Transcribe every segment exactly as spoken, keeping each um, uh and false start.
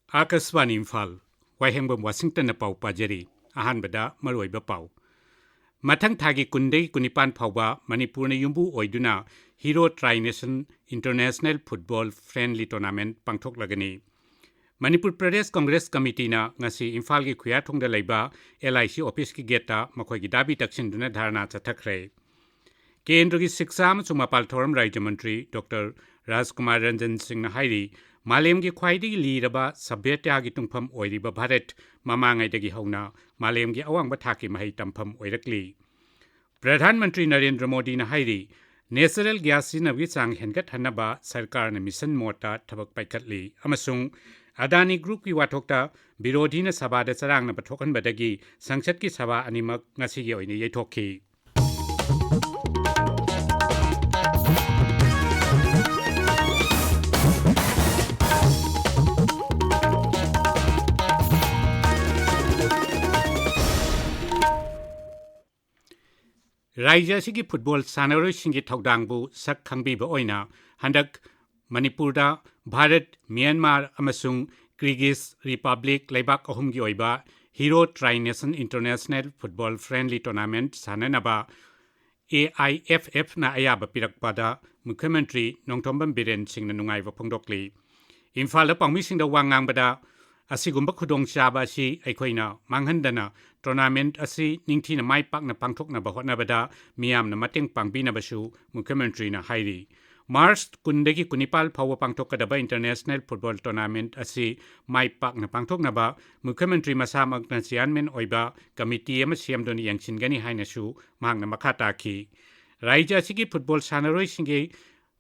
ꯑꯥꯀꯥꯁꯕꯥꯅꯤ ꯏꯝꯐꯥꯜ, ꯋꯥꯍꯦꯡꯕꯝ ꯋꯥꯁꯤꯡꯇꯟꯅ ꯄꯥꯎ ꯄꯥꯖꯔꯤ꯫ ꯑꯍꯥꯟꯕꯗ ꯃꯔꯨꯑꯣꯏꯕ ꯄꯥꯎ꯫ ꯃꯊꯪ ꯊꯥꯒꯤ ꯀꯨꯟꯗꯒꯤ ꯀꯨꯟꯅꯤꯄꯥꯟ ꯐꯥꯎꯕ ꯃꯅꯤꯄꯨꯔꯅ ꯌꯨꯝꯕꯨ ꯑꯣꯏꯗꯨꯅ Hero Tri Nation International Football Friendly Tournament ꯄꯥꯡꯊꯣꯛꯂꯒꯅꯤ꯫ Manipur Pradesh Congress ꯀꯃꯤꯇꯤꯅ ꯉꯁꯤ ꯏꯝꯐꯥꯜꯒꯤ ꯈꯨꯌꯥꯊꯣꯡꯗ ꯂꯩꯕ LIC ꯑꯣꯐꯤꯁꯀꯤ ꯒꯦꯠꯇ ꯃꯈꯣꯏꯒꯤ ꯗꯥꯕꯤ ꯇꯛꯁꯤꯟꯗꯨꯅ ꯙꯔꯅꯥ ꯆꯠꯊꯈ꯭ꯔꯦ꯫ ꯀꯦꯟꯗ꯭ꯔꯒꯤ ꯁꯤꯛꯁꯥ ꯑꯃꯁꯨꯡ ꯃꯄꯥꯜ ꯊꯧꯔꯝ ꯔꯥꯖ꯭ꯌ ꯃꯟꯇ꯭ꯔꯤ ꯗꯣꯛꯇꯔ ꯔꯥꯖꯀꯨꯃꯥꯔ ꯔꯟꯖꯟ ꯁꯤꯡꯅ ꯍꯥꯏꯔꯤ, ꯃꯥꯂꯦꯝꯒꯤ ꯈ꯭ꯋꯥꯏꯗꯒꯤ ꯂꯤꯔꯕ ꯁꯚ꯭ꯌꯇꯥꯒꯤ ꯇꯨꯡꯐꯝ ꯑꯣꯏꯔꯤꯕ ꯚꯥꯔꯠ ꯃꯃꯥꯡꯉꯩꯗꯒꯤ ꯍꯧꯅ ꯃꯥꯂꯦꯝꯒꯤ ꯑꯋꯥꯡꯕ ꯊꯥꯛꯀꯤ ꯃꯍꯩ ꯇꯝꯐꯝ ꯑꯣꯏꯔꯛꯂꯤ꯫ ꯄ꯭ꯔꯙꯥꯟ ꯃꯟꯇ꯭ꯔꯤ ꯅꯔꯦꯟꯗ꯭ꯔ ꯃꯣꯗꯤꯅ ꯍꯥꯏꯔꯤ, natural gas ꯁꯤꯖꯤꯟꯅꯕꯒꯤ ꯆꯥꯡ ꯍꯦꯟꯒꯠꯍꯟꯅꯕ ꯁꯔꯀꯥꯔꯅ ꯃꯤꯁꯟ ꯃꯣꯗꯇ ꯊꯕꯛ ꯄꯥꯏꯈꯠꯂꯤ ꯑꯃꯁꯨꯡ ꯑꯗꯥꯅꯤ ꯒ꯭ꯔꯨꯞꯀꯤ ꯋꯥꯊꯣꯛꯇ ꯕꯤꯔꯣꯙꯤꯅ ꯁꯚꯥꯗ ꯆꯔꯥꯡꯅꯕ ꯊꯣꯛꯍꯟꯕꯗꯒꯤ ꯁꯪꯁꯠꯀꯤ ꯁꯚꯥ ꯑꯅꯤꯃꯛ ꯉꯁꯤꯒꯤ ꯑꯣꯏꯅ ꯌꯩꯊꯣꯛꯈꯤ꯫ ꯔꯥꯖ꯭ꯌ ꯑꯁꯤꯒꯤ ꯐꯨꯠꯕꯣꯜ ꯁꯥꯟꯅꯔꯣꯏꯁꯤꯡꯒꯤ ꯊꯧꯗꯥꯡꯕꯨ ꯁꯛ ꯈꯪꯕꯤꯕ ꯑꯣꯏꯅ ꯍꯟꯗꯛ ꯃꯅꯤꯄꯨꯔꯗ ꯚꯥꯔꯠ, ꯃ꯭ꯌꯥꯟꯃꯥꯔ ꯑꯃꯁꯨꯡ ꯀꯤꯔꯒꯤꯖ ꯔꯤꯄꯕ꯭ꯂꯤꯛ ꯂꯩꯕꯥꯛ ꯑꯍꯨꯝꯒꯤ ꯑꯣꯏꯕ Hero Tri Nation International Football Friendly Tournament ꯁꯥꯟꯅꯅꯕ AIFFꯅ ꯑꯌꯥꯕ ꯄꯤꯔꯛꯄꯗ ꯃꯨꯈ꯭ꯌ ꯃꯟꯇ꯭ꯔꯤ ꯅꯣꯡꯊꯣꯝꯕꯝ ꯕꯤꯔꯦꯟ ꯁꯤꯡꯅ ꯅꯨꯡꯉꯥꯏꯕ ꯐꯣꯡꯗꯣꯛꯂꯤ꯫ ꯏꯝꯐꯥꯜꯗ ꯄꯥꯎꯃꯤꯁꯤꯡꯗ ꯋꯥ ꯉꯥꯡꯕꯗ, ꯑꯁꯤꯒꯨꯝꯕ ꯈꯨꯗꯣꯡꯆꯥꯕ ꯑꯁꯤ ꯑꯩꯈꯣꯏꯅ ꯃꯥꯡꯍꯟꯗꯅ tournament ꯑꯁꯤ ꯅꯤꯡꯊꯤꯅ ꯃꯥꯏ ꯄꯥꯛꯅ ꯄꯥꯡꯊꯣꯛꯅꯕ ꯍꯣꯠꯅꯕꯗ ꯃꯤꯌꯥꯝꯅ ꯃꯇꯦꯡ ꯄꯥꯡꯕꯤꯅꯕꯁꯨ ꯃꯨꯈ꯭ꯌ ꯃꯟꯇ꯭ꯔꯤꯅ ꯍꯥꯏꯔꯤ꯫ ꯃꯥꯔꯆ ꯀꯨꯟꯗꯒꯤ ꯀꯨꯟꯅꯤꯄꯥꯜ ꯐꯥꯎꯕ ꯄꯥꯡꯊꯣꯛꯀꯗꯕ international football tournament ꯑꯁꯤ ꯃꯥꯏ ꯄꯥꯛꯅ ꯄꯥꯡꯊꯣꯛꯅꯕ ꯃꯨꯈ꯭ꯌ ꯃꯟꯇ꯭ꯔꯤ ꯃꯁꯥꯃꯛꯅ chairman ꯑꯣꯏꯕ committee ꯑꯃ ꯁꯦꯝꯗꯨꯅ ꯌꯦꯡꯁꯤꯟꯒꯅꯤ ꯍꯥꯏꯅꯁꯨ ꯃꯍꯥꯛꯅ ꯃꯈꯥ ꯇꯥꯈꯤ꯫ ꯔꯥꯖ꯭ꯌ ꯑꯁꯤꯒꯤ ꯐꯨꯠꯕꯣꯜ ꯁꯥꯟꯅꯔꯣꯏꯁꯤꯡꯒꯤ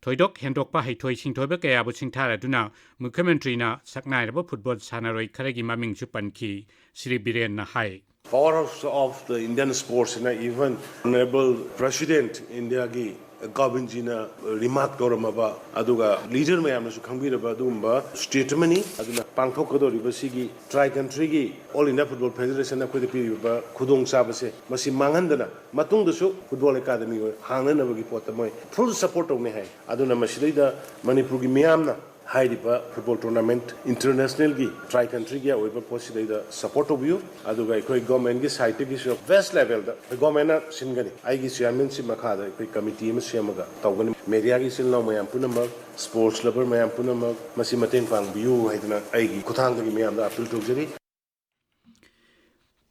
ꯊꯣꯏꯗꯣꯛ ꯍꯦꯟꯗꯣꯛꯄ ꯍꯩꯊꯣꯏ ꯁꯤꯡꯊꯣꯏꯕ ꯀꯌꯥꯕꯨ ꯁꯤꯡꯊꯥꯔꯗꯨꯅ ꯃꯨꯈ꯭ꯌ ꯃꯟꯇ꯭ꯔꯤꯅ ꯁꯛꯅꯥꯏꯔꯕ ꯐꯨꯠꯕꯣꯜ ꯁꯥꯟꯅꯔꯣꯏ ꯈꯔꯒꯤ ꯃꯃꯤꯡꯁꯨ ꯄꯟꯈꯤ꯫ ꯁ꯭ꯔꯤ ꯕꯤꯔꯦꯟꯅ ꯍꯥꯏ꯫ Powerhouse of the Indian sports ꯅ even Honorable President India ꯒꯤ ꯒꯣꯕꯤꯟꯖꯤꯅ remark ꯇꯧꯔꯝꯃꯕ, ꯑꯗꯨꯒ leader ꯃꯌꯥꯝꯅꯁꯨ ꯈꯪꯕꯤꯔꯕ ꯑꯗꯨꯒꯨꯝꯕ state ꯑꯃꯅꯤ꯫ ꯑꯗꯨꯅ ꯄꯥꯡꯊꯣꯛꯀꯗꯧꯔꯤꯕ ꯁꯤꯒꯤ Tri Country ꯒꯤ All India Football Federation ꯅ ꯑꯩꯈꯣꯏꯗ ꯄꯤꯔꯤꯕ ꯈꯨꯗꯣꯡꯆꯥꯕꯁꯦ ꯃꯁꯤ ꯃꯥꯡꯍꯟꯗꯅ ꯃꯇꯨꯡꯗꯁꯨ football academy ꯍꯣꯏ ꯍꯥꯡꯅꯅꯕꯒꯤ ꯄꯣꯠꯇ ꯃꯣꯏ full support ꯇꯧꯅꯤ ꯍꯥꯏ꯫ ꯑꯗꯨꯅ ꯃꯁꯤꯗꯩꯗ ꯃꯅꯤꯄꯨꯔꯒꯤ ꯃꯤꯌꯥꯝꯅ ꯍꯥꯏꯔꯤꯕ ꯐꯨꯠꯕꯣꯜ ꯇꯣꯔꯅꯥꯃꯦꯟꯠ ꯏꯟꯇꯔꯅꯦꯁꯅꯦꯜꯒꯤ, ꯇ꯭ꯔꯥꯏ ꯀꯟꯇ꯭ꯔꯤꯒꯤ ꯑꯣꯏꯕ ꯄꯣꯠꯁꯤꯗꯩꯗ ꯁꯄꯣꯔꯠ ꯇꯧꯕꯤꯌꯨ꯫ ꯑꯗꯨꯒ ꯑꯩꯈꯣꯏ ꯒꯣꯔꯃꯦꯟꯒꯤ ꯁꯥꯏꯠꯇꯒꯤꯁꯨ ꯕꯦꯁ ꯂꯦꯚꯦꯜꯗ ꯑꯩꯈꯣꯏ ꯒꯣꯔꯃꯦꯟꯅ ꯁꯤꯟꯒꯅꯤ꯫ ꯑꯩꯒꯤ ꯆꯤꯌꯥꯔꯃꯦꯟꯁꯤꯞ ꯃꯈꯥꯗ ꯑꯩꯈꯣꯏ ꯀꯃꯤꯇꯤ ꯑꯃ ꯁꯦꯝꯃꯒ ꯇꯧꯒꯅꯤ꯫ ꯃꯦꯗꯤꯌꯥꯒꯤ ꯏꯆꯤꯜ ꯏꯅꯥꯎ ꯃꯌꯥꯝ ꯄꯨꯝꯅꯃꯛ, ꯁ꯭ꯄꯣꯔꯠꯁ ꯂꯚꯔ ꯃꯌꯥꯝ ꯄꯨꯝꯅꯃꯛ ꯃꯁꯤ ꯃꯇꯦꯡ ꯄꯥꯡꯕꯤꯌꯨ ꯍꯥꯏꯗꯅ ꯑꯩꯒꯤ ꯈꯨꯠꯊꯥꯡꯗꯒꯤ ꯃꯌꯥꯝꯗ ꯑꯄꯤꯜ ꯇꯧꯖꯔꯤ꯫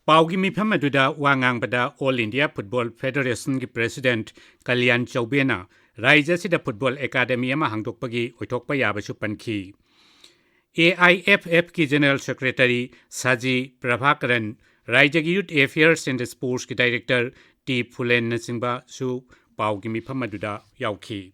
ꯄꯥꯎꯒꯤ ꯃꯤꯐꯝ ꯑꯗꯨꯗ ꯋꯥ ꯉꯥꯡꯕꯗ All India Football Federationꯒꯤ president Kalyan ꯆꯧꯕꯦꯅ ꯔꯥꯏꯖ꯭ꯌ ꯑꯁꯤꯗ ꯐꯨꯠꯕꯣꯜ ꯑꯦꯀꯥꯗꯃꯤ ꯑꯃ ꯍꯥꯡꯗꯣꯛꯄꯒꯤ ꯑꯣꯏꯊꯣꯛꯄ ꯌꯥꯕꯁꯨ ꯄꯟꯈꯤ꯫ AIFFꯀꯤ ꯖꯦꯅꯔꯦꯜ ꯁꯦꯀ꯭ꯔꯦꯇꯔꯤ ꯁꯥꯖꯤ ꯄ꯭ꯔꯚꯥꯀꯔꯟ, ꯔꯥꯏꯖ꯭ꯌꯒꯤ Youth Affairs and Sportsꯀꯤ ꯗꯥꯏꯔꯦꯛꯇꯔ ꯇꯤ ꯐꯨꯂꯦꯟꯅꯆꯤꯡꯕꯁꯨ ꯄꯥꯎꯒꯤ ꯃꯤꯐꯝ ꯑꯗꯨꯗ ꯌꯥꯎꯈꯤ꯫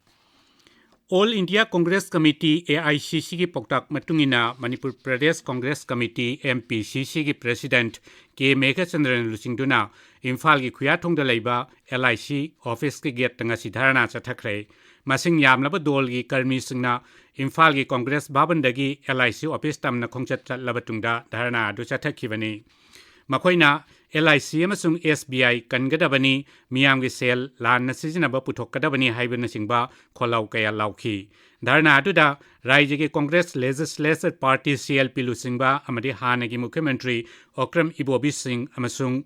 All India Congress Committee, AICCꯒꯤ ꯄꯥꯎꯇꯥꯛ ꯃꯇꯨꯡ ꯏꯟꯅ ꯃꯅꯤꯄꯨꯔ ꯄ꯭ꯔꯗꯦꯁ ꯀꯪꯒ꯭ꯔꯦꯁ ꯀꯃꯤꯇꯤ, MPCCꯒꯤ ꯄ꯭ꯔꯦꯁꯤꯗꯦꯟꯠ ꯀꯦ ꯃꯦꯘꯆꯟꯗ꯭ꯔꯅ ꯂꯨꯆꯤꯡꯗꯨꯅ ꯏꯝꯐꯥꯜꯒꯤ ꯈꯨꯌꯥꯊꯣꯡꯗ ꯂꯩꯕ LIC ꯑꯣꯐꯤꯁꯀꯤ ꯒꯦꯠꯇ ꯉꯁꯤ ꯙꯔꯅꯥ ꯆꯠꯊꯈ꯭ꯔꯦ꯫ ꯃꯁꯤꯡ ꯌꯥꯝꯂꯕ ꯗꯣꯜꯒꯤ ꯀꯔꯃꯤꯁꯤꯡꯅ ꯏꯝꯐꯥꯜꯒꯤ ꯀꯪꯒ꯭ꯔꯦꯁ ꯚꯕꯟꯗꯒꯤ LIC ꯑꯣꯐꯤꯁ ꯇꯝꯅ ꯈꯣꯡꯆꯠ ꯆꯠꯂꯕ ꯇꯨꯡꯗ ꯙꯔꯅꯥ ꯑꯗꯨ ꯆꯠꯊꯈꯤꯕꯅꯤ꯫ ꯃꯈꯣꯏꯅ LIC ꯑꯃꯁꯨꯡ SBI ꯀꯟꯒꯗꯕꯅꯤ, ꯃꯤꯌꯥꯝꯒꯤ ꯁꯦꯜ ꯂꯥꯟꯅ ꯁꯤꯖꯤꯟꯅꯕ ꯄꯨꯊꯣꯛꯀꯗꯕꯅꯤ ꯍꯥꯏꯕꯅꯆꯤꯡꯕ ꯈꯣꯜꯂꯥꯎ ꯀꯌꯥ ꯂꯥꯎꯈꯤ꯫ ꯙꯔꯅꯥ ꯑꯗꯨꯗ ꯔꯥꯏꯖ꯭ꯌꯒꯤ ꯀꯪꯒ꯭ꯔꯦꯁ ꯂꯦꯖꯤꯁꯂꯦꯆꯔ ꯄꯥꯔꯇꯤ, CLP ꯂꯨꯆꯤꯡꯕ ꯑꯃꯗꯤ ꯍꯥꯟꯅꯒꯤ ꯃꯨꯈ꯭ꯌ ꯃꯟꯇ꯭ꯔꯤ ꯑꯣꯀ꯭ꯔꯝ ꯏꯕꯣꯕꯤ ꯁꯤꯡ ꯑꯃꯁꯨꯡ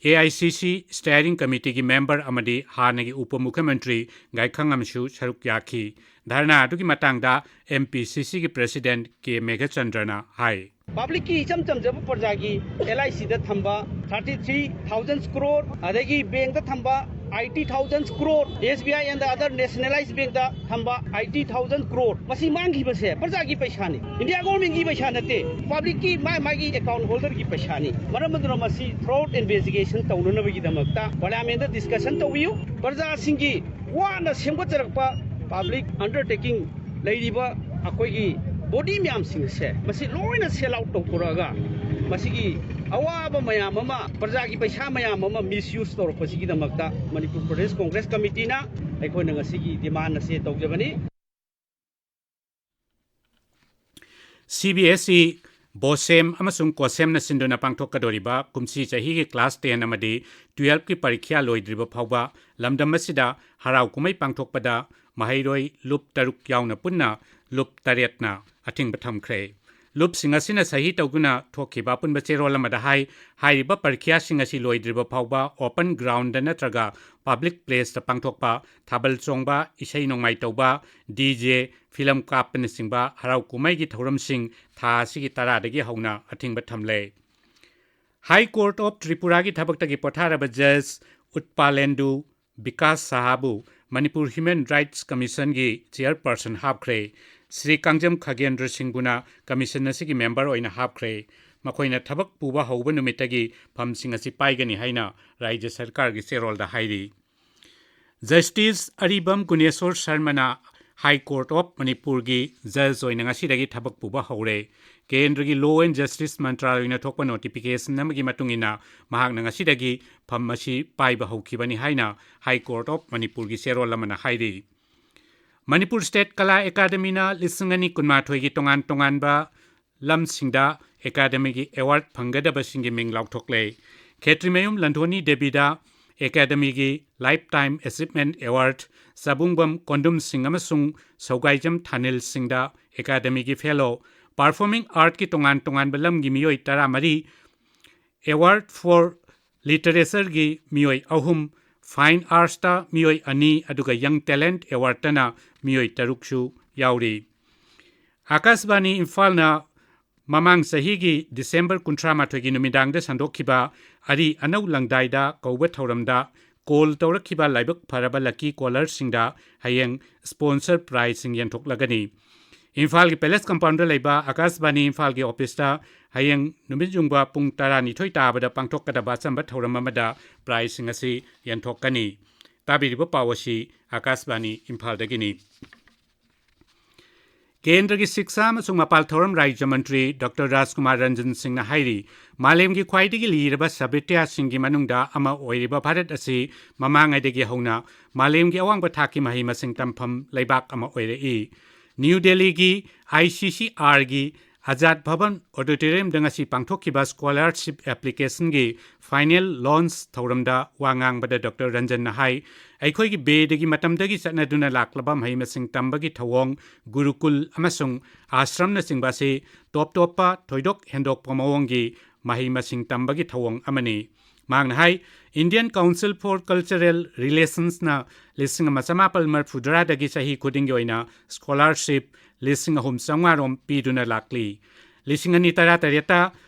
AICC ꯁ꯭ꯇꯤꯌꯔꯤꯡ ꯀꯃꯤꯇꯤꯒꯤ ꯃꯦꯝꯕꯔ ꯑꯃꯗꯤ ꯍꯥꯟꯅꯒꯤ ꯎꯄ ꯃꯨꯈ꯭ꯌ ꯃꯟꯇ꯭ꯔꯤ ꯒꯥꯏꯈꯪꯉꯝꯁꯨ ꯁꯔꯨꯛ ꯌꯥꯈꯤ꯫ ꯙꯔꯅꯥ ꯑꯗꯨꯒꯤ ꯃꯇꯥꯡꯗ MPCCꯒꯤ ꯄ꯭ꯔꯦꯁꯤꯗꯦꯟꯠ ꯀꯦ ꯃꯦꯘꯆꯟꯗ꯭ꯔꯅ ꯍꯥꯏ꯫ ꯄꯕ꯭ꯂꯤꯛꯀꯤ ꯏꯆꯝ ꯆꯝꯖꯕ ꯄ꯭ꯔꯖꯥꯒꯤ LICꯗ ꯊꯝꯕ thirty three thousand crore, ꯑꯗꯒꯤ ꯕꯦꯡꯛꯇ ꯊꯝꯕ eighty thousand crore, SBI and other nationalized bankꯇ ꯊꯝꯕ eighty thousand crore, ꯃꯁꯤ ꯃꯥꯡꯈꯤꯕꯁꯦ ꯄ꯭ꯔꯖꯥꯒꯤ ꯄꯩꯁꯥꯅꯤ, ꯏꯟꯗꯤꯌꯥ ꯒꯣꯔꯃꯦꯟꯒꯤ ꯄꯩꯁꯥ ꯅꯠꯇꯦ, ꯄꯕ꯭ꯂꯤꯛꯀꯤ ꯃꯥꯏ ꯃꯥꯒꯤ ꯑꯦꯀꯥꯎꯟ ꯍꯣꯜꯗꯔꯒꯤ ꯄꯩꯁꯥꯅꯤ꯫ ꯃꯔꯝ ꯑꯗꯨꯅ ꯃꯁꯤ thorough investigation ꯇꯧꯅꯅꯕꯒꯤꯗꯃꯛꯇ ꯄꯥꯔꯂꯤꯌꯥꯃꯦꯟꯗ ꯗꯤꯁꯀꯁꯟ ꯇꯧꯕꯤꯌꯨ꯫ ꯄ꯭ꯔꯖꯥꯁꯤꯡꯒꯤ ꯋꯥꯅ ꯁꯦꯝꯒꯠꯆꯔꯛꯄ ꯄꯕ꯭ꯂꯤꯛ ꯑꯟꯗꯔꯇꯦꯀꯤꯡ ꯂꯩꯔꯤꯕ ꯑꯩꯈꯣꯏꯒꯤ ꯕꯣꯗꯤ ꯃꯌꯥꯝꯁꯤꯡ ꯑꯁꯦ ꯃꯁꯤ ꯂꯣꯏꯅ ꯁꯦꯜ ꯑꯥꯎꯠ ꯇꯧꯊꯣꯔꯛꯑꯒ ꯃꯁꯤꯒꯤ ꯑꯋꯥꯕ ꯃꯌꯥꯝ ꯑꯃ, ꯄ꯭ꯔꯖꯥꯒꯤ ꯄꯩꯁꯥ ꯃꯌꯥꯝ ꯑꯃ ꯃꯤꯁꯌꯨꯁ ꯇꯧꯔꯛꯄꯁꯤꯒꯤꯗꯃꯛꯇ ꯃꯅꯤꯄꯨꯔ ꯄ꯭ꯔꯗꯦꯁ ꯀꯪꯒ꯭ꯔꯦꯁ ꯀꯃꯤꯇꯤꯅ ꯑꯩꯈꯣꯏꯅ ꯉꯁꯤꯒꯤ ꯗꯤꯃꯥꯟ ꯑꯁꯦ ꯇꯧꯖꯕꯅꯤ꯫ CBSE, BOSEM ꯑꯃꯁꯨꯡ COSEMꯅ ꯁꯤꯟꯗꯨꯅ ꯄꯥꯡꯊꯣꯛꯀꯗꯧꯔꯤꯕ ꯀꯨꯝꯁꯤ ꯆꯍꯤꯒꯤ class ten ꯑꯃꯗꯤ twelveꯀꯤ ꯄꯔꯤꯈ꯭ꯌꯥ ꯂꯣꯏꯗ꯭ꯔꯤꯕ ꯐꯥꯎꯕ ꯂꯝꯗꯝ ꯑꯁꯤꯗ ꯍꯔꯥꯎ ꯀꯨꯝꯍꯩ ꯄꯥꯡꯊꯣꯛꯄꯗ ꯃꯍꯩꯔꯣꯏ ꯂꯨꯞ ꯇꯔꯨꯛ ꯌꯥꯎꯅ ꯄꯨꯟꯅ ꯂꯨꯞ ꯇꯔꯦꯠꯅ ꯑꯊꯤꯡꯕ ꯊꯝꯈ꯭ꯔꯦ꯫ ꯂꯨꯞꯁꯤꯡ ꯑꯁꯤꯅ ꯁꯍꯤ ꯇꯧꯗꯨꯅ ꯊꯣꯛꯈꯤꯕ ꯑꯄꯨꯟꯕ ꯆꯦꯔꯣꯜ ꯑꯃꯗ ꯍꯥꯏ, ꯍꯥꯏꯔꯤꯕ ꯄꯔꯤꯈ꯭ꯌꯥꯁꯤꯡ ꯑꯁꯤ ꯂꯣꯏꯗ꯭ꯔꯤꯕ ꯐꯥꯎꯕ open ground ꯅꯠꯇ꯭ꯔꯒ public placeꯇ ꯄꯥꯡꯊꯣꯛꯄ, ꯊꯥꯕꯜ ꯆꯣꯡꯕ, ꯏꯁꯩ ꯅꯣꯡꯃꯥꯏ ꯇꯧꯕ, DJ, ꯐꯤꯂꯝ ꯀꯥꯞꯄꯅꯆꯤꯡꯕ ꯍꯔꯥꯎ ꯀꯨꯝꯍꯩꯒꯤ ꯊꯧꯔꯝꯁꯤꯡ ꯊꯥ ꯑꯁꯤꯒꯤ ꯇꯔꯥꯗꯒꯤ ꯍꯧꯅ ꯑꯊꯤꯡꯕ ꯊꯝꯂꯦ꯫ High Court of Tripuraꯒꯤ ꯊꯕꯛꯇꯒꯤ ꯄꯣꯊꯥꯔꯕ ꯖꯖ ꯎꯠꯄꯥꯂꯦꯟꯗꯨ Vikas ꯁꯍꯥꯕꯨ Manipur Human Rights Commissionꯒꯤ chairperson ꯍꯥꯞꯈ꯭ꯔꯦ꯫ Shri Kangjam ꯈꯒꯦꯟꯗ꯭ꯔ ꯁꯤꯡꯕꯨꯅ commission ꯑꯁꯤꯒꯤ member ꯑꯣꯏꯅ ꯍꯥꯞꯈ꯭ꯔꯦ꯫ ꯃꯈꯣꯏꯅ ꯊꯕꯛ ꯄꯨꯕ ꯍꯧꯕ ꯅꯨꯃꯤꯠꯇꯒꯤ ꯐꯝꯁꯤꯡ ꯑꯁꯤ ꯄꯥꯏꯒꯅꯤ ꯍꯥꯏꯅ ꯔꯥꯖ꯭ꯌ ꯁꯔꯀꯥꯔꯒꯤ ꯆꯦꯔꯣꯜꯗ ꯍꯥꯏꯔꯤ꯫ Justice Aribam Guneshor ꯁꯔꯃꯅ High Court of ꯃꯅꯤꯄꯨꯔꯒꯤ ꯖꯖ ꯑꯣꯏꯅ ꯉꯁꯤꯗꯒꯤ ꯊꯕꯛ ꯄꯨꯕ ꯍꯧꯔꯦ꯫ ꯀꯦꯟꯗ꯭ꯔꯒꯤ Law and Justice ꯃꯟꯇ꯭ꯔꯥꯂꯌꯅ ꯊꯣꯛꯄ notification ꯑꯃꯒꯤ ꯃꯇꯨꯡ ꯏꯟꯅ ꯃꯍꯥꯛꯅ ꯉꯁꯤꯗꯒꯤ ꯐꯝ ꯑꯁꯤ ꯄꯥꯏꯕ ꯍꯧꯈꯤꯕꯅꯤ ꯍꯥꯏꯅ High Court of ꯃꯅꯤꯄꯨꯔꯒꯤ ꯆꯦꯔꯣꯜ ꯑꯃꯅ ꯍꯥꯏꯔꯤ꯫ ꯃꯅꯤꯄꯨꯔ State ꯀꯂꯥ ꯑꯦꯀꯥꯗꯃꯤꯅ ꯂꯤꯁꯤꯡ ꯑꯅꯤ ꯀꯨꯟꯃꯥꯊꯣꯏꯒꯤ ꯇꯣꯉꯥꯟ ꯇꯣꯉꯥꯟꯕ ꯂꯝꯁꯤꯡꯗ ꯑꯦꯀꯥꯗꯃꯤꯒꯤ award ꯐꯪꯒꯗꯕꯁꯤꯡꯒꯤ ꯃꯤꯡ ꯂꯥꯎꯊꯣꯛꯂꯦ꯫ ꯈꯦꯇ꯭ꯔꯤꯃꯌꯨꯝ ꯂꯟꯊꯣꯅꯤ ꯗꯦꯕꯤꯗ ꯑꯦꯀꯥꯗꯃꯤꯒꯤ Lifetime Achievement Award, ꯆꯥꯕꯨꯡꯕꯝ ꯀꯣꯟꯗꯨꯝ ꯁꯤꯡ ꯑꯃꯁꯨꯡ ꯁꯧꯒꯥꯏꯖꯝ ꯊꯥꯅꯤꯜ ꯁꯤꯡꯗ ꯑꯦꯀꯥꯗꯃꯤꯒꯤ fellow, performing artꯀꯤ ꯇꯣꯉꯥꯟ ꯇꯣꯉꯥꯟꯕ ꯂꯝꯒꯤ ꯃꯤꯑꯣꯏ ꯇꯔꯥꯃꯔꯤ, Award for Literatureꯒꯤ ꯃꯤꯑꯣꯏ ꯑꯍꯨꯝ, Fine Artsꯇ ꯃꯤꯑꯣꯏ ꯑꯅꯤ, ꯑꯗꯨꯒ Young Talent Awardꯇꯅ ꯃꯤꯑꯣꯏ ꯇꯔꯨꯛꯁꯨ ꯌꯥꯎꯔꯤ꯫ ꯑꯥꯀꯥꯁꯕꯥꯅꯤ ꯏꯝꯐꯥꯜꯅ ꯃꯃꯥꯡ ꯆꯍꯤꯒꯤ ꯗꯤꯁꯦꯝꯕꯔ ꯀꯨꯟꯊ꯭ꯔꯥ ꯃꯥꯊꯣꯏꯒꯤ ꯅꯨꯃꯤꯗꯥꯡꯗ ꯁꯟꯗꯣꯛꯈꯤꯕ ꯑꯔꯤ ꯑꯅꯧ ꯂꯪꯗꯥꯏꯗ ꯀꯧꯕ ꯊꯧꯔꯝꯗ call ꯇꯧꯔꯛꯈꯤꯕ ꯂꯥꯏꯕꯛ ꯐꯔꯕ lucky callerꯁꯤꯡꯗ ꯍꯌꯦꯡ sponsor prizeꯁꯤꯡ ꯌꯦꯟꯊꯣꯛꯂꯒꯅꯤ꯫ ꯏꯝꯐꯥꯜꯒꯤ Palace Compoundꯗ ꯂꯩꯕ ꯑꯥꯀꯥꯁꯕꯥꯅꯤ ꯏꯝꯐꯥꯜꯒꯤ officeꯇ ꯍꯌꯦꯡ ꯅꯨꯃꯤꯠ ꯌꯨꯡꯕ ꯄꯨꯡ ꯇꯔꯥꯅꯤꯊꯣꯏ ꯇꯥꯕꯗ ꯄꯥꯡꯊꯣꯛꯀꯗꯕ ꯑꯆꯝꯕ ꯊꯧꯔꯝ ꯑꯃꯗ prizeꯁꯤꯡ ꯑꯁꯤ ꯌꯦꯟꯊꯣꯛꯀꯅꯤ꯫ ꯇꯥꯕꯤꯔꯤꯕ ꯄꯥꯎ ꯑꯁꯤ ꯑꯥꯀꯥꯁꯕꯥꯅꯤ ꯏꯝꯐꯥꯜꯗꯒꯤꯅꯤ꯫ ꯀꯦꯟꯗ꯭ꯔꯒꯤ ꯁꯤꯛꯁꯥ ꯑꯃꯁꯨꯡ ꯃꯄꯥꯜ ꯊꯧꯔꯝ ꯔꯥꯖ꯭ꯌ ꯃꯟꯇ꯭ꯔꯤ ꯗꯣꯛꯇꯔ ꯔꯥꯖꯀꯨꯃꯥꯔ ꯔꯟꯖꯟ ꯁꯤꯡꯅ ꯍꯥꯏꯔꯤ, ꯃꯥꯂꯦꯝꯒꯤ ꯈ꯭ꯋꯥꯏꯗꯒꯤ ꯂꯤꯔꯕ ꯁꯥꯕꯤꯇ꯭ꯌꯥꯁꯤꯡꯒꯤ ꯃꯅꯨꯡꯗ ꯑꯃ ꯑꯣꯏꯔꯤꯕ ꯚꯥꯔꯠ ꯑꯁꯤ ꯃꯃꯥꯡꯉꯩꯗꯒꯤ ꯍꯧꯅ ꯃꯥꯂꯦꯝꯒꯤ ꯑꯋꯥꯡꯕ ꯊꯥꯛꯀꯤ ꯃꯍꯩ ꯃꯁꯤꯡ ꯇꯝꯐꯝ ꯂꯩꯕꯥꯛ ꯑꯃ ꯑꯣꯏꯔꯛꯏ꯫ ꯅ꯭ꯌꯨ ꯗꯦꯜꯂꯤꯒꯤ ICCRꯒꯤ ꯑꯖꯥꯗ ꯚꯕꯟ ꯑꯣꯗꯤꯇꯣꯔꯤꯌꯝꯗ ꯉꯁꯤ ꯄꯥꯡꯊꯣꯛꯈꯤꯕ ꯁ꯭ꯀꯣꯂꯥꯔꯁꯤꯞ ꯑꯦꯄ꯭ꯂꯤꯀꯦꯁꯟꯒꯤ ꯐꯥꯏꯅꯦꯜ ꯂꯣꯟꯆ ꯊꯧꯔꯝꯗ ꯋꯥ ꯉꯥꯡꯕꯗ ꯗꯣꯛꯇꯔ ꯔꯟꯖꯟꯅ ꯍꯥꯏ, ꯑꯩꯈꯣꯏꯒꯤ ꯕꯦꯗꯒꯤ ꯃꯇꯝꯗꯒꯤ ꯆꯠꯅꯗꯨꯅ ꯂꯥꯛꯂꯕ ꯃꯍꯩ ꯃꯁꯤꯡ ꯇꯝꯕꯒꯤ ꯊꯧꯑꯣꯡ, ꯒꯨꯔꯨꯀꯨꯜ ꯑꯃꯁꯨꯡ ꯑꯥꯁ꯭ꯔꯝꯅꯆꯤꯡꯕ ꯑꯁꯤ ꯇꯣꯞ ꯇꯣꯞꯄ ꯊꯣꯏꯗꯣꯛ ꯍꯦꯟꯗꯣꯛꯄ ꯃꯑꯣꯡꯒꯤ ꯃꯍꯩ ꯃꯁꯤꯡ ꯇꯝꯕꯒꯤ ꯊꯧꯑꯣꯡ ꯑꯃꯅꯤ꯫ ꯃꯍꯥꯛꯅ ꯍꯥꯏ, Indian Council for Cultural Relationsꯅ ꯂꯤꯁꯤꯡ ꯑꯃ ꯆꯃꯥꯄꯜ ꯃꯔꯤꯐꯨꯇꯔꯥꯗꯒꯤ ꯆꯍꯤ ꯈꯨꯗꯤꯡꯒꯤ ꯑꯣꯏꯅ ꯁ꯭ꯀꯣꯂꯥꯔꯁꯤꯞ ꯂꯤꯁꯤꯡ ꯑꯍꯨꯝ ꯆꯥꯝꯃꯉꯥ ꯔꯣꯝ ꯄꯤꯗꯨꯅ ꯂꯥꯛꯂꯤ꯫ ꯂꯤꯁꯤꯡ ꯑꯅꯤ ꯇꯔꯥꯇꯔꯦꯠꯇ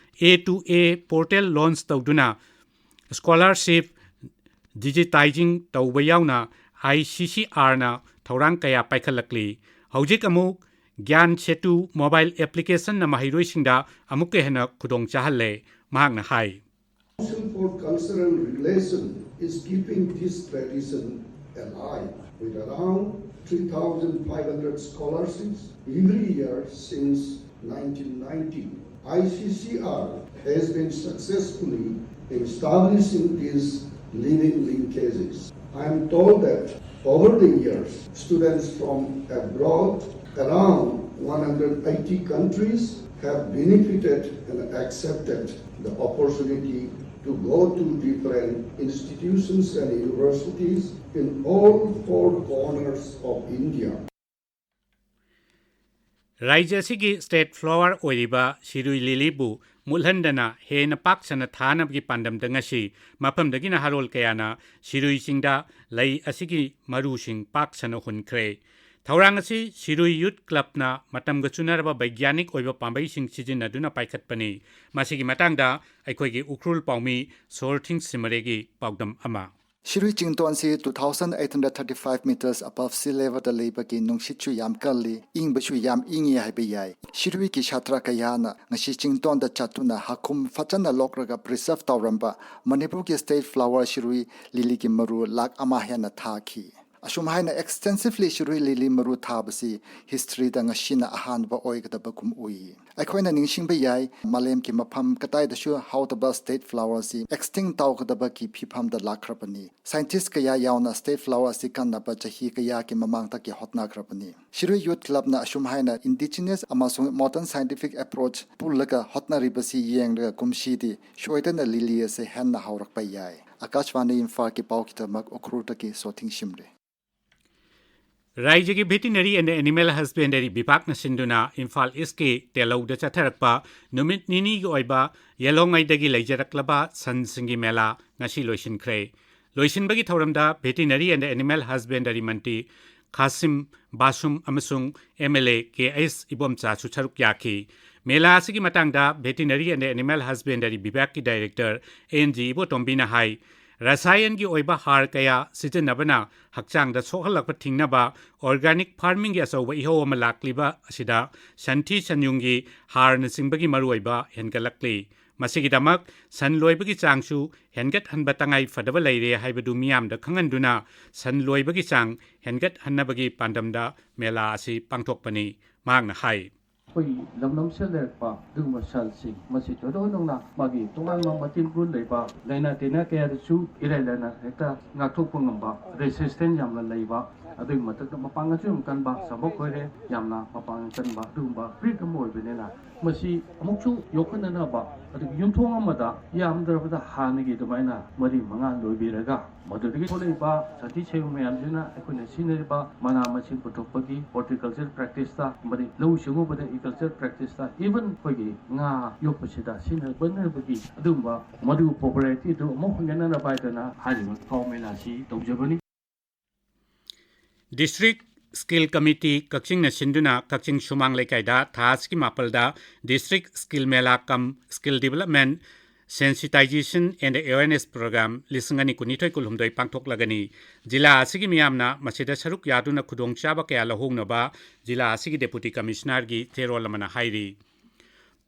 A to A portal launch ꯇꯧꯗꯨꯅ ꯁ꯭ꯀꯣꯂꯥꯔꯁꯤꯞ ꯗꯤꯖꯤꯇꯥꯏꯖꯤꯡ ꯇꯧꯕ ꯌꯥꯎꯅ ICCRꯅ ꯊꯧꯔꯥꯡ ꯀꯌꯥ ꯄꯥꯏꯈꯠꯂꯛꯂꯤ꯫ ꯍꯧꯖꯤꯛ ꯑꯃꯨꯛ ꯒ꯭ꯌꯥꯟ ꯁꯦꯇꯨ ꯃꯣꯕꯥꯏꯜ ꯑꯦꯄ꯭ꯂꯤꯀꯦꯁꯟꯅ ꯃꯍꯩꯔꯣꯏꯁꯤꯡꯗ ꯑꯃꯨꯛꯀ ꯍꯦꯟꯅ ꯈꯨꯗꯣꯡ ꯆꯥꯍꯜꯂꯦ꯫ ꯃꯍꯥꯛꯅ ꯍꯥꯏ, Council for Cultural Relation is keeping this tradition alive with around three thousand five hundred scholarships every year since nineteen ninety. ICCR has been successfully establishing these living linkages. I am told that over the years, students from abroad, around one hundred eighty countries, have benefited and accepted the opportunity to go to different institutions and universities in all four corners of India. ꯔꯥꯖ꯭ꯌ ꯑꯁꯤꯒꯤ state flower ꯑꯣꯏꯔꯤꯕ ꯁꯤꯔꯨꯏ ꯂꯤꯂꯤꯕꯨ ꯃꯨꯠꯍꯟꯗꯅ ꯍꯦꯟꯅ ꯄꯥꯛ ꯁꯟꯅ ꯊꯥꯅꯕꯒꯤ ꯄꯥꯟꯗꯝꯗ ꯉꯁꯤ ꯃꯐꯝꯗꯒꯤꯅ ꯍꯥꯔꯣꯜ ꯀꯌꯥꯅ ꯁꯤꯔꯨꯏ ꯆꯤꯡꯗ ꯂꯩ ꯑꯁꯤꯒꯤ ꯃꯔꯨꯁꯤꯡ ꯄꯥꯛ ꯁꯟꯅ ꯍꯨꯟꯈ꯭ꯔꯦ꯫ ꯊꯧꯔꯥꯡ ꯑꯁꯤ ꯁꯤꯔꯨꯏ ꯌꯨꯠ ꯀ꯭ꯂꯕꯅ ꯃꯇꯝꯒ ꯆꯨꯅꯔꯕ ꯕꯩꯒ꯭ꯌꯥꯅꯤꯛ ꯑꯣꯏꯕ ꯄꯥꯝꯕꯩꯁꯤꯡ ꯁꯤꯖꯤꯟꯅꯗꯨꯅ ꯄꯥꯏꯈꯠꯄꯅꯤ꯫ ꯃꯁꯤꯒꯤ ꯃꯇꯥꯡꯗ ꯑꯩꯈꯣꯏꯒꯤ ꯎꯈ꯭ꯔꯨꯜ ꯄꯥꯎꯃꯤ ꯁꯣꯔꯊꯤꯡ ꯁꯤꯃꯔꯦꯒꯤ ꯄꯥꯎꯗꯝ ꯑꯃ꯫ Shirui ꯆꯤꯡꯗꯣꯟꯁꯤ two thousand eight hundred thirty five meters above sea levelꯗ ꯂꯩꯕꯒꯤ ꯅꯨꯡꯁꯤꯠꯁꯨ ꯌꯥꯝ ꯀꯜꯂꯤ, ꯏꯪꯕꯁꯨ ꯌꯥꯝ ꯏꯪꯉꯤ ꯍꯥꯏꯕ ꯌꯥꯏ꯫ ꯁꯤꯔꯨꯏꯒꯤ ꯁꯥꯇ꯭ꯔ ꯀꯌꯥꯅ ꯉꯁꯤ ꯆꯤꯡꯗꯣꯟꯗ ꯆꯠꯇꯨꯅ ꯍꯥꯈꯨꯝ ꯐꯖꯅ ꯂꯣꯛꯂꯒ preserve ꯇꯧꯔꯝꯕ ꯃꯅꯤꯄꯨꯔꯒꯤ ꯁ꯭ꯇꯦꯠ ꯐ꯭ꯂꯥꯋꯔ ꯁꯤꯔꯨꯏ ꯂꯤꯂꯤꯒꯤ ꯃꯔꯨ ꯂꯥꯈ ꯑꯃ ꯍꯦꯟꯅ ꯊꯥꯈꯤ꯫ ꯑꯁꯨꯝ ꯍꯥꯏꯅ extensively ꯁꯤꯔꯨꯏ ꯂꯤꯂꯤ ꯃꯔꯨ ꯊꯥꯕꯁꯤ historyꯗ ꯉꯁꯤꯅ ꯑꯍꯥꯟꯕ ꯑꯣꯏꯒꯗꯕꯒꯨꯝ ꯎꯏ꯫ ꯑꯩꯈꯣꯏꯅ ꯅꯤꯡꯁꯤꯡꯕ ꯌꯥꯏ, ꯃꯥꯂꯦꯝꯒꯤ ꯃꯐꯝ ꯀꯗꯥꯏꯗꯁꯨ ꯍꯧꯗꯕ state flower ꯑꯁꯤ extinct ꯇꯧꯒꯗꯕꯒꯤ ꯐꯤꯕꯝꯗ ꯂꯥꯛꯈ꯭ꯔꯕꯅꯤ꯫ Scientist ꯀꯌꯥ ꯌꯥꯎꯅ state flower ꯑꯁꯤ ꯀꯟꯅꯕ ꯆꯍꯤ ꯀꯌꯥꯒꯤ ꯃꯃꯥꯡꯗꯒꯤ ꯍꯣꯠꯅꯈ꯭ꯔꯕꯅꯤ꯫ ꯁꯤꯔꯨꯏ Youth Clubꯅ ꯑꯁꯨꯝ ꯍꯥꯏꯅ indigenous ꯑꯃꯁꯨꯡ modern scientific approach ꯄꯨꯜꯂꯒ ꯍꯣꯠꯅꯔꯤꯕꯁꯤ ꯌꯦꯡꯂꯒ ꯀꯨꯝꯁꯤꯗꯤ ꯁꯣꯏꯗꯅ ꯂꯤꯂꯤ ꯑꯁꯤ ꯍꯦꯟꯅ ꯍꯧꯔꯛꯄ ꯌꯥꯏ꯫ ꯑꯥꯀꯥꯁꯕꯥꯅꯤ ꯏꯝꯐꯥꯜꯒꯤ ꯄꯥꯎꯒꯤꯗꯃꯛ ꯎꯈ꯭ꯔꯨꯜꯗꯒꯤ ꯁꯣꯊꯤꯡ ꯁꯤꯝꯔꯦ꯫ ꯔꯥꯏꯖ꯭ꯌꯒꯤ Veterinary and Animal Husbandry ꯕꯤꯚꯥꯒꯅ ꯁꯤꯟꯗꯨꯅ ꯏꯝꯐꯥꯜ ꯏꯁꯀꯤ ꯇꯦꯂꯧꯗ ꯆꯠꯊꯔꯛꯄ ꯅꯨꯃꯤꯠ ꯅꯤꯅꯤꯒꯤ ꯑꯣꯏꯕ ꯌꯦꯜꯍꯧꯉꯩꯗꯒꯤ ꯂꯩꯖꯔꯛꯂꯕ ꯁꯟꯁꯤꯡꯒꯤ ꯃꯦꯂꯥ ꯉꯁꯤ ꯂꯣꯏꯁꯤꯟꯈ꯭ꯔꯦ꯫ ꯂꯣꯏꯁꯤꯟꯕꯒꯤ ꯊꯧꯔꯝꯗ Veterinary and Animal Husbandry ꯃꯟꯇ꯭ꯔꯤ ꯈꯥꯁꯤꯝ ꯕꯥꯁꯨꯝ ꯑꯃꯁꯨꯡ MLA ꯀꯦ ꯑꯩꯆ ꯏꯕꯣꯝꯆꯥꯁꯨ ꯁꯔꯨꯛ ꯌꯥꯈꯤ꯫ ꯃꯦꯂꯥ ꯑꯁꯤꯒꯤ ꯃꯇꯥꯡꯗ Veterinary and Animal Husbandry ꯕꯤꯚꯥꯒꯀꯤ Director ꯑꯦꯟ ꯖꯤ ꯏꯕꯣꯇꯣꯝꯕꯤꯅ ꯍꯥꯏ, ꯔꯁꯥꯌꯟꯒꯤ ꯑꯣꯏꯕ ꯍꯥꯔ ꯀꯌꯥ ꯁꯤꯖꯤꯟꯅꯕꯅ ꯍꯛꯆꯥꯡꯗ ꯁꯣꯛꯍꯜꯂꯛꯄ ꯊꯤꯡꯅꯕ organic farmingꯒꯤ ꯑꯆꯧꯕ ꯏꯍꯧ ꯑꯃ ꯂꯥꯛꯂꯤꯕ ꯑꯁꯤꯗ ꯁꯟꯊꯤ ꯁꯟꯌꯨꯡꯒꯤ ꯍꯥꯔꯅꯆꯤꯡꯕꯒꯤ ꯃꯔꯨꯑꯣꯏꯕ ꯍꯦꯟꯒꯠꯂꯛꯂꯤ꯫ ꯃꯁꯤꯒꯤꯗꯃꯛ ꯁꯟ ꯂꯣꯏꯕꯒꯤ ꯆꯥꯡꯁꯨ ꯍꯦꯟꯒꯠꯍꯟꯕ ꯇꯉꯥꯏ ꯐꯗꯕ ꯂꯩꯔꯦ ꯍꯥꯏꯕꯗꯨ ꯃꯤꯌꯥꯝꯗ ꯈꯪꯍꯟꯗꯨꯅ ꯁꯟ ꯂꯣꯏꯕꯒꯤ ꯆꯥꯡ ꯍꯦꯟꯒꯠꯍꯟꯅꯕꯒꯤ ꯄꯥꯟꯗꯝꯗ ꯃꯦꯂꯥ ꯑꯁꯤ ꯄꯥꯡꯊꯣꯛꯄꯅꯤ꯫ ꯃꯍꯥꯛꯅ ꯍꯥꯏ, ꯑꯩꯈꯣꯏꯒꯤ ꯂꯝꯗꯝꯁꯤꯗ ꯂꯩꯔꯛꯄ ꯑꯗꯨꯒꯨꯝꯕ ꯁꯟꯁꯤꯡ ꯃꯁꯤ ꯊꯣꯏꯗꯣꯛ ꯍꯦꯟꯗꯣꯛꯅ ꯃꯥꯒꯤ ꯇꯣꯉꯥꯟꯕ ꯃꯇꯤꯟ ꯃꯒꯨꯟ ꯂꯩꯕ ꯂꯥꯏꯅꯥ ꯇꯤꯟꯅꯥ ꯀꯌꯥꯗꯁꯨ ꯏꯔꯥꯏ ꯂꯥꯏꯅ ꯍꯦꯛꯇ ꯉꯥꯛꯊꯣꯛꯄ ꯉꯝꯕ, resistance ꯌꯥꯝꯅ ꯂꯩꯕ, ꯑꯗꯨꯒꯤ ꯃꯊꯛꯇ ꯃꯄꯥꯡꯒꯜꯁꯨ ꯌꯥꯝ ꯀꯟꯕ, ꯁꯝꯕꯣꯛ ꯈꯣꯏꯔꯦ ꯌꯥꯝꯅ ꯃꯄꯥꯡꯒꯜ ꯀꯟꯕ ꯑꯗꯨꯒꯨꯝꯕ breed ꯑꯃ ꯑꯣꯏꯕꯅꯤꯅ ꯃꯁꯤ ꯑꯃꯨꯛꯁꯨ ꯌꯣꯛꯈꯠꯅꯅꯕ, ꯑꯗꯨꯒ ꯌꯨꯝꯊꯣꯡ ꯑꯃꯗ ꯌꯥꯝꯗ꯭ꯔꯕꯗ ꯍꯥꯟꯅꯒꯤ ꯑꯗꯨꯃꯥꯏꯅ ꯃꯔꯤ ꯃꯉꯥ ꯂꯣꯏꯕꯤꯔꯒ ꯃꯗꯨꯗꯒꯤ ꯊꯣꯛꯂꯛꯏꯕ ꯁꯟꯊꯤ ꯁꯟꯌꯨꯡ ꯃꯌꯥꯝꯁꯤꯅ ꯑꯩꯈꯣꯏꯅ ꯁꯤꯖꯤꯟꯅꯔꯤꯕ ꯃꯅꯥ ꯃꯁꯤꯡ ꯄꯨꯊꯣꯛꯄꯒꯤ horticulture practiceꯇ, ꯃꯗꯩ ꯂꯧꯎ ꯁꯤꯡꯎꯕꯗ agriculture practiceꯇ, even ꯑꯩꯈꯣꯏꯒꯤ ꯉꯥ ꯌꯣꯛꯄꯁꯤꯗ ꯁꯤꯖꯤꯟꯅꯕꯒꯤ ꯑꯗꯨꯒꯨꯝꯕ ꯃꯗꯨ popularity ꯑꯗꯨ ꯑꯃꯨꯛ ꯍꯦꯟꯒꯠꯅꯅꯕ ꯍꯥꯏꯗꯅ ꯍꯥꯏꯔꯤꯕ ꯀꯥꯎ ꯃꯦꯂꯥꯁꯤ ꯇꯧꯖꯕꯅꯤ꯫ District Skill Committee ꯀꯛꯆꯤꯡꯅ ꯁꯤꯟꯗꯨꯅ ꯀꯛꯆꯤꯡ ꯁꯨꯃꯥꯡ ꯂꯩꯀꯥꯏꯗ ꯊꯥ ꯑꯁꯤꯒꯤ ꯃꯥꯄꯜꯗ District Skill Mela cum Skill Development Sensitization and Awareness Program ꯂꯤꯁꯤꯡ ꯑꯅꯤ ꯀꯨꯟꯅꯤꯊꯣꯏ ꯀꯨꯟꯍꯨꯝꯗꯣꯏ ꯄꯥꯡꯊꯣꯛꯂꯒꯅꯤ꯫ ꯖꯤꯂꯥ ꯑꯁꯤꯒꯤ ꯃꯤꯌꯥꯝꯅ ꯃꯁꯤꯗ ꯁꯔꯨꯛ ꯌꯥꯗꯨꯅ ꯈꯨꯗꯣꯡꯆꯥꯕ ꯀꯌꯥ ꯂꯧꯍꯧꯅꯕ ꯖꯤꯂꯥ ꯑꯁꯤꯒꯤ Deputy Commissionerꯒꯤ ꯆꯦꯔꯣꯜ ꯑꯃꯅ ꯍꯥꯏꯔꯤ꯫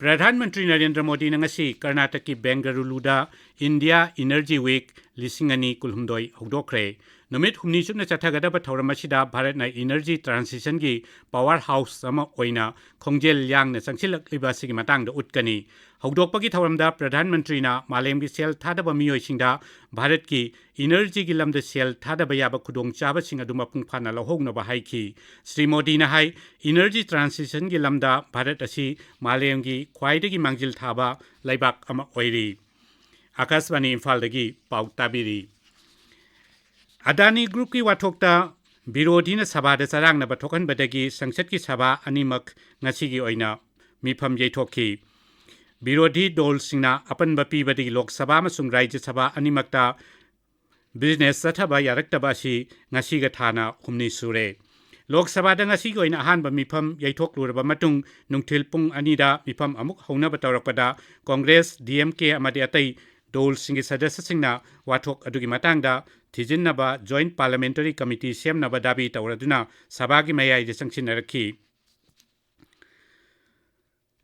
ꯄ꯭ꯔꯙꯥꯟ ꯃꯟꯇ꯭ꯔꯤ ꯅꯔꯦꯟꯗ꯭ꯔ ꯃꯣꯗꯤꯅ ꯉꯁꯤ ꯀꯔꯅꯥꯇꯀꯀꯤ ꯕꯦꯡꯒꯂꯨꯔꯨꯗ India Energy Week ꯂꯤꯁꯤꯡ ꯑꯅꯤ ꯀꯨꯟꯍꯨꯝꯗꯣꯏ ꯍꯧꯗꯣꯛꯈ꯭ꯔꯦ꯫ ꯅꯨꯃꯤꯠ ꯍꯨꯝꯅꯤ ꯆꯨꯞꯅ ꯆꯠꯊꯒꯗꯕ ꯊꯧꯔꯝ ꯑꯁꯤꯗ ꯚꯥꯔꯠꯅ energy transitionꯒꯤ power house ꯑꯃ ꯑꯣꯏꯅ ꯈꯣꯡꯖꯦꯜ ꯌꯥꯡꯅ ꯆꯪꯁꯤꯜꯂꯛꯂꯤꯕ ꯑꯁꯤꯒꯤ ꯃꯇꯥꯡꯗ ꯎꯠꯀꯅꯤ꯫ ꯍꯧꯗꯣꯛꯄꯒꯤ ꯊꯧꯔꯝꯗ ꯄ꯭ꯔꯙꯥꯟ ꯃꯟꯇ꯭ꯔꯤꯅ ꯃꯥꯂꯦꯝꯒꯤ ꯁꯦꯜ ꯊꯥꯗꯕ ꯃꯤꯑꯣꯏꯁꯤꯡꯗ ꯚꯥꯔꯠꯀꯤ energyꯒꯤ ꯂꯝꯗ ꯁꯦꯜ ꯊꯥꯗꯕ ꯌꯥꯕ ꯈꯨꯗꯣꯡꯆꯥꯕꯁꯤꯡ ꯑꯗꯨ ꯃꯄꯨꯡ ꯐꯥꯅ ꯂꯧꯍꯧꯅꯕ ꯍꯥꯏꯈꯤ꯫ ꯁ꯭ꯔꯤ ꯃꯣꯗꯤꯅ ꯍꯥꯏ, energy transitionꯒꯤ ꯂꯝꯗ ꯚꯥꯔꯠ ꯑꯁꯤ ꯃꯥꯂꯦꯝꯒꯤ ꯈ꯭ꯋꯥꯏꯗꯒꯤ ꯃꯥꯡꯖꯤꯜ ꯊꯥꯕ ꯂꯩꯕꯥꯛ ꯑꯃ ꯑꯣꯏꯔꯤ꯫ ꯑꯀꯥꯁꯕꯥꯅꯤ ꯏꯝꯐꯥꯜꯗꯒꯤ ꯄꯥꯎ ꯇꯥꯕꯤꯔꯤ꯫ ꯑꯗꯥꯅꯤ groupꯀꯤ ꯋꯥꯊꯣꯛꯇ ꯕꯤꯔꯣꯙꯤꯅ ꯁꯚꯥꯗ ꯆꯔꯥꯡꯅꯕ ꯊꯣꯛꯍꯟꯕꯗꯒꯤ ꯁꯪꯁꯠꯀꯤ ꯁꯚꯥ ꯑꯅꯤꯃꯛ ꯉꯁꯤꯒꯤ ꯑꯣꯏꯅ ꯃꯤꯐꯝ ꯌꯩꯊꯣꯛꯈꯤ꯫ ꯕꯤꯔꯣꯙꯤ ꯗꯣꯜꯁꯤꯡꯅ ꯑꯄꯟꯕ ꯄꯤꯕꯗꯒꯤ ꯂꯣꯛ ꯁꯚꯥ ꯑꯃꯁꯨꯡ ꯔꯥꯖ꯭ꯌ ꯁꯚꯥ ꯑꯅꯤꯃꯛꯇ business ꯆꯠꯊꯕ ꯌꯥꯔꯛꯇꯕ ꯑꯁꯤ ꯉꯁꯤꯒ ꯊꯥꯅ ꯍꯨꯝꯅꯤ ꯁꯨꯔꯦ꯫ ꯂꯣꯛ ꯁꯚꯥꯗ ꯉꯁꯤꯒꯤ ꯑꯣꯏꯅ ꯑꯍꯥꯟꯕ ꯃꯤꯐꯝ ꯌꯩꯊꯣꯛꯂꯨꯔꯕ ꯃꯇꯨꯡ, ꯅꯨꯡꯊꯤꯜ ꯄꯨꯡ ꯑꯅꯤꯗ ꯃꯤꯐꯝ ꯑꯃꯨꯛ ꯍꯧꯅꯕ ꯇꯧꯔꯛꯄꯗ, ꯀꯣꯡꯒ꯭ꯔꯦꯁ, ꯗꯤ ꯑꯦꯝ ꯀꯦ ꯑꯃꯗꯤ ꯑꯇꯩ ꯗꯣꯜꯁꯤꯡꯒꯤ ꯁꯗꯁ꯭ꯌꯁꯤꯡꯅ ꯋꯥꯊꯣꯛ ꯑꯗꯨꯒꯤ ꯃꯇꯥꯡꯗ ꯊꯤꯖꯤꯟꯅꯕ Joint Parliamentary Committee ꯁꯦꯝꯅꯕ ꯗꯥꯕꯤ ꯇꯧꯔꯗꯨꯅ ꯁꯚꯥꯒꯤ ꯃꯌꯥꯏꯗ ꯆꯪꯁꯤꯟꯅꯔꯛꯈꯤ꯫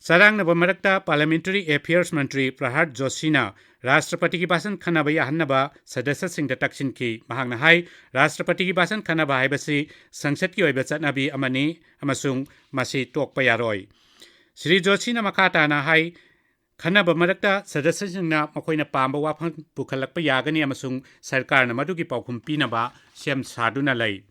ꯆꯔꯥꯡꯅꯕ ꯃꯔꯛꯇ Parliamentary Affairs ꯃꯟꯇ꯭ꯔꯤ ꯄ꯭ꯔꯍꯥꯗ ꯖꯣꯁꯤꯅ ꯔꯥꯁꯇ꯭ꯔꯄꯇꯤꯒꯤ ꯚꯥꯁꯟ ꯈꯟꯅꯕ ꯌꯥꯍꯟꯅꯕ ꯁꯗꯁ꯭ꯌꯁꯤꯡꯗ ꯇꯛꯁꯤꯟꯈꯤ꯫ ꯃꯍꯥꯛꯅ ꯍꯥꯏ, ꯔꯥꯁꯇ꯭ꯔꯄꯇꯤꯒꯤ ꯚꯥꯁꯟ ꯈꯟꯅꯕ ꯍꯥꯏꯕꯁꯤ ꯁꯪꯁꯠꯀꯤ ꯑꯣꯏꯕ ꯆꯠꯅꯕꯤ ꯑꯃꯅꯤ ꯑꯃꯁꯨꯡ ꯃꯁꯤ ꯇꯣꯛꯄ ꯌꯥꯔꯣꯏ꯫ ꯁ꯭ꯔꯤ ꯖꯣꯁꯤꯅ ꯃꯈꯥ ꯇꯥꯅ ꯍꯥꯏ, ꯈꯟꯅꯕ ꯃꯔꯛꯇ ꯁꯗꯁ꯭ꯌꯁꯤꯡꯅ ꯃꯈꯣꯏꯅ ꯄꯥꯝꯕ ꯋꯥꯐꯝ ꯄꯨꯈꯠꯂꯛꯄ ꯌꯥꯒꯅꯤ ꯑꯃꯁꯨꯡ ꯁꯔꯀꯥꯔꯅ ꯃꯗꯨꯒꯤ ꯄꯥꯎꯈꯨꯝ ꯄꯤꯅꯕ ꯁꯦꯝ ꯁꯥꯗꯨꯅ ꯂꯩ꯫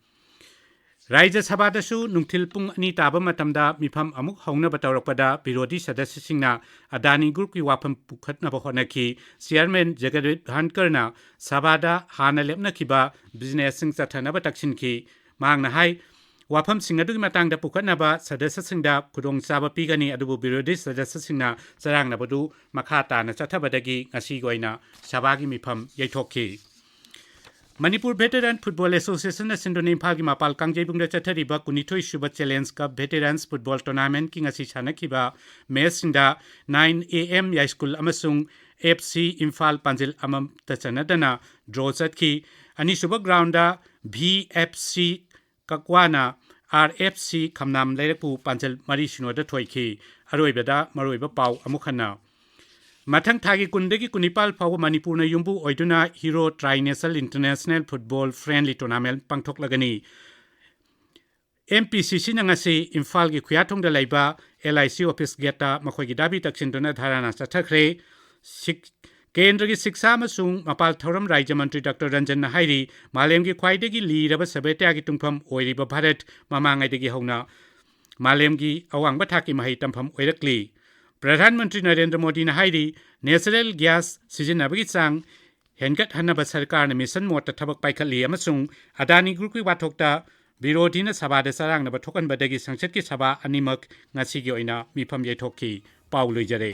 ꯔꯥꯖ꯭ꯌ ꯁꯚꯥꯗꯁꯨ ꯅꯨꯡꯊꯤꯜ ꯄꯨꯡ ꯑꯅꯤ ꯇꯥꯕ ꯃꯇꯝꯗ ꯃꯤꯐꯝ ꯑꯃꯨꯛ ꯍꯧꯅꯕ ꯇꯧꯔꯛꯄꯗ ꯕꯤꯔꯣꯙꯤ ꯁꯗꯁ꯭ꯌꯁꯤꯡꯅ ꯑꯗꯥꯅꯤ groupꯀꯤ ꯋꯥꯐꯝ ꯄꯨꯈꯠꯅꯕ ꯍꯣꯠꯅꯈꯤ꯫ Chairman ꯖꯒꯗꯤꯞ ꯙꯥꯟꯀꯔꯅ ꯁꯚꯥꯗ ꯍꯥꯟꯅ ꯂꯦꯞꯅꯈꯤꯕ businessꯁꯤꯡ ꯆꯠꯊꯅꯕ ꯇꯛꯁꯤꯟꯈꯤ꯫ ꯃꯍꯥꯛꯅ ꯍꯥꯏ, ꯋꯥꯐꯝꯁꯤꯡ ꯑꯗꯨꯒꯤ ꯃꯇꯥꯡꯗ ꯄꯨꯈꯠꯅꯕ ꯁꯗꯁ꯭ꯌꯁꯤꯡꯗ ꯈꯨꯗꯣꯡꯆꯥꯕ ꯄꯤꯒꯅꯤ, ꯑꯗꯨꯕꯨ ꯕꯤꯔꯣꯙꯤ ꯁꯗꯁ꯭ꯌꯁꯤꯡꯅ ꯆꯔꯥꯡꯅꯕꯗꯨ ꯃꯈꯥ ꯇꯥꯅ ꯆꯠꯊꯕꯗꯒꯤ ꯉꯁꯤꯒꯤ ꯑꯣꯏꯅ ꯁꯚꯥꯒꯤ ꯃꯤꯐꯝ ꯌꯩꯊꯣꯛꯈꯤ꯫ ꯃꯅꯤꯄꯨꯔ Veteran Football Associationꯅ ꯁꯤꯟꯗꯨꯅ ꯏꯝꯐꯥꯜꯒꯤ ꯃꯄꯥꯜ ꯀꯥꯡꯖꯩꯕꯨꯡꯗ ꯆꯠꯊꯔꯤꯕ ꯀꯨꯟꯅꯤꯊꯣꯏ ꯁꯨꯕ Challenge Cup Veterans Football Tournamentꯀꯤ ꯉꯁꯤ ꯁꯥꯟꯅꯈꯤꯕ matchꯁꯤꯡꯗ nine A M ꯌꯥꯏꯁ꯭ꯀꯨꯜ ꯑꯃꯁꯨꯡ F C ꯏꯝꯐꯥꯜ ꯄꯥꯟꯖꯤꯜ ꯑꯃꯠꯇ ꯆꯟꯅꯗꯅ draw ꯆꯠꯈꯤ꯫ ꯑꯅꯤꯁꯨꯕ groundꯗ V F C ꯀꯛꯋꯥꯅ R F C ꯈꯝꯅꯥꯝ ꯂꯩꯔꯛꯄꯨ ꯄꯥꯟꯖꯜ ꯃꯔꯤ ꯁꯤꯅꯣꯗ ꯊꯣꯏꯈꯤ꯫ ꯑꯔꯣꯏꯕꯗ ꯃꯔꯨꯑꯣꯏꯕ ꯄꯥꯎ ꯑꯃꯨꯛ ꯍꯟꯅ꯫ ꯃꯊꯪ ꯊꯥꯒꯤ ꯀꯨꯟꯗꯒꯤ ꯀꯨꯟꯅꯤꯄꯥꯜ ꯐꯥꯎꯕ ꯃꯅꯤꯄꯨꯔꯅ ꯌꯨꯝꯕꯨ ꯑꯣꯏꯗꯨꯅ Hero Tri National International Football Friendly Tournament ꯄꯥꯡꯊꯣꯛꯂꯒꯅꯤ꯫ ꯑꯦꯝ ꯄꯤ ꯁꯤ ꯁꯤꯅ ꯉꯁꯤ ꯏꯝꯐꯥꯜꯒꯤ ꯈꯨꯌꯥꯊꯣꯡꯗ ꯂꯩꯕ ꯑꯦꯜ ꯑꯥꯏ ꯁꯤ ꯑꯣꯐꯤꯁ ꯒꯦꯠꯇ ꯃꯈꯣꯏꯒꯤ ꯗꯥꯕꯤ ꯇꯛꯁꯤꯟꯗꯨꯅ ꯙꯔꯅꯥ ꯆꯠꯊꯈ꯭ꯔꯦ꯫ ꯁꯤꯛ-, ꯀꯦꯟꯗ꯭ꯔꯒꯤ ꯁꯤꯛꯁꯥ ꯑꯃꯁꯨꯡ ꯃꯄꯥꯜ ꯊꯧꯔꯝ ꯔꯥꯖ꯭ꯌ ꯃꯟꯇ꯭ꯔꯤ ꯗꯥꯛꯇꯔ ꯔꯟꯖꯟꯅ ꯍꯥꯏꯔꯤ, ꯃꯥꯂꯦꯝꯒꯤ ꯈ꯭ꯋꯥꯏꯗꯒꯤ ꯂꯤꯔꯕ ꯁꯥꯕꯦꯇ꯭ꯌꯥꯒꯤ ꯇꯨꯡꯐꯝ ꯑꯣꯏꯔꯤꯕ ꯚꯥꯔꯠ ꯃꯃꯥꯡꯉꯩꯗꯒꯤ ꯍꯧꯅ ꯃꯥꯂꯦꯝꯒꯤ ꯑꯋꯥꯡꯕ ꯊꯥꯛꯀꯤ ꯃꯍꯩ ꯇꯝꯐꯝ ꯑꯣꯏꯔꯛꯂꯤ꯫ ꯄ꯭ꯔꯙꯥꯟ ꯃꯟꯇ꯭ꯔꯤ ꯅꯔꯦꯟꯗ꯭ꯔ ꯃꯣꯗꯤꯅ ꯍꯥꯏꯔꯤ, ꯅꯦꯆꯔꯦꯜ ꯒ꯭ꯌꯥꯁ ꯁꯤꯖꯤꯟꯅꯕꯒꯤ ꯆꯥꯡ ꯍꯦꯟꯒꯠꯍꯟꯅꯕ ꯁꯔꯀꯥꯔꯅ ꯃꯤꯁꯟ ꯃꯣꯗꯇ ꯊꯕꯛ ꯄꯥꯏꯈꯠꯂꯤ ꯑꯃꯁꯨꯡ ꯑꯗꯥꯅꯤ ꯒ꯭ꯔꯨꯞꯀꯤ ꯋꯥꯊꯣꯛꯇ ꯕꯤꯔꯣꯙꯤꯅ ꯁꯚꯥꯗ ꯆꯔꯥꯡꯅꯕ ꯊꯣꯛꯍꯟꯕꯗꯒꯤ ꯁꯪꯁꯠꯀꯤ ꯁꯚꯥ ꯑꯅꯤꯃꯛ ꯉꯁꯤꯒꯤ ꯑꯣꯏꯅ ꯃꯤꯐꯝ ꯌꯩꯊꯣꯛꯈꯤ꯫ ꯄꯥꯎ ꯂꯣꯏꯖꯔꯦ꯫